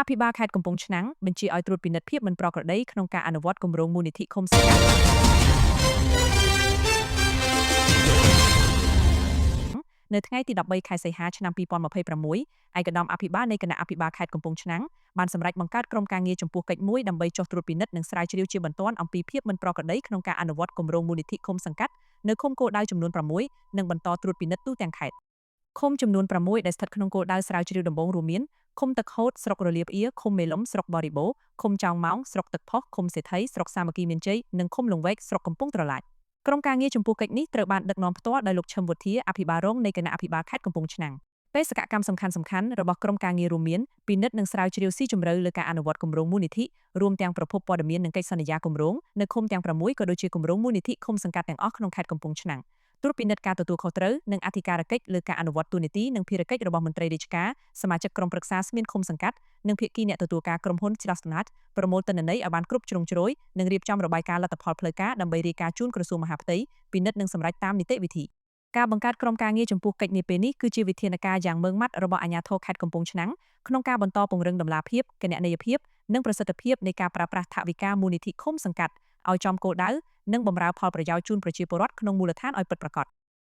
អភិបាលខេត្តកំពង់ឆ្នាំងបញ្ជាឲ្យត្រួតពិនិត្យភាពមិនប្រក្រតីក្នុងការអនុវត្តគម្រោងមូលនិធិឃុំសង្កាត់នៅថ្ងៃទី13ខែសីហាឆ្នាំ2026ឯកឧត្តមអភិបាលនៃគណៈអភិបាលខេត្តកំពង់ឆ្នាំងបានសម្រេចបង្កើតក្រុមការងារចំពោះកិច្ចមួយដើម្បីចុះត្រួតពិនិត្យនិងស្រាវជ្រាវជាបន្ទាន់អំពីភាពមិនប្រក្រតីក្នុងការអនុវត្តគម្រោងមូលនិធិឃុំសង្កាត់នៅឃុំគោលដៅចំនួន6និងបន្តត្រួតពិនិត្យទូទាំងខេត្តឃុំចំនួន6ដែលស្ថិតក្នុងគោលដៅស្រាវជ្រាវដំបូងរួមមានឃុំទឹកហូតស្រុករលាប្អៀរឃុំមេលុំស្រុកបរិបូរណ៍ឃុំចោងម៉ោងស្រុកទឹកផុសឃុំសេដ្ឋីស្រុកសាមគ្គីមានជ័យនិងឃុំលង្វែកស្រុកកំពង់ត្រឡាចក្រុមការងារចំពោះកិច្ចនេះត្រូវបានដឹកនាំផ្ទាល់ដោយលោកឈឹមវុធាអភិបាលរងនៃគណៈអភិបាលខេត្តកំពង់ឆ្នាំងបេសកកម្មសំខាន់ៗរបស់ក្រុមការងាររួមមានពិនិត្យនិងស្រាវជ្រាវស៊ីជម្រៅលើការអនុវត្តគម្រោងមូលនិធិរួមទាំងប្រភពព័ត៌មាននិងកិច្ចសន្យាគម្រោងនៅឃុំទាំង6ក៏ដូចជាគម្រោងមូលនិធិឃុំសង្កាត់ទាំងអស់ក្នុងខេត្តកំពង់ឆ្នាំងត្រួតពិនិត្យការទទួលខុសត្រូវនិងអធិការកិច្ចលើការអនុវត្តតួនាទីនិងភារកិច្ចរបស់មន្ត្រីរាជការសមាជិកក្រុមប្រឹក្សាស្មៀនឃុំសង្កាត់និងភាគីអ្នកទទួលការក្រុមហ៊ុនច្រាស់ស្នាតប្រមូលទិន្នន័យឲ្យបានគ្រប់ជ្រុងជ្រោយនិងរៀបចំរបាយការណ៍លទ្ធផលផ្លូវការដើម្បីរាយការណ៍ជូនក្រសួងមហាផ្ទៃពិនិត្យនិងសម្រេចតាមនីតិវិធីការបង្កើតក្រុមការងារចំពោះកិច្ចនាពេលនេះគឺជាវិធានការយ៉ាងម៉ឺងម៉ាត់របស់អាជ្ញាធរខេត្តកំពង់ឆ្នាំងក្នុងការបន្តពង្រឹងតម្លាភាពគណនេយ្យភាពនិងប្រសិទ្ធភាពនៃការប្រើប្រាស់ថវិកាមូលនិធិឃុំសង្កាត់ឲ្យចំគោលដៅនិងបម្រើផលប្រយោជន៍ជូនប្រជាពលរដ្ឋក្នុងមូលដ្ឋានឲ្យពិតប្រាកដ។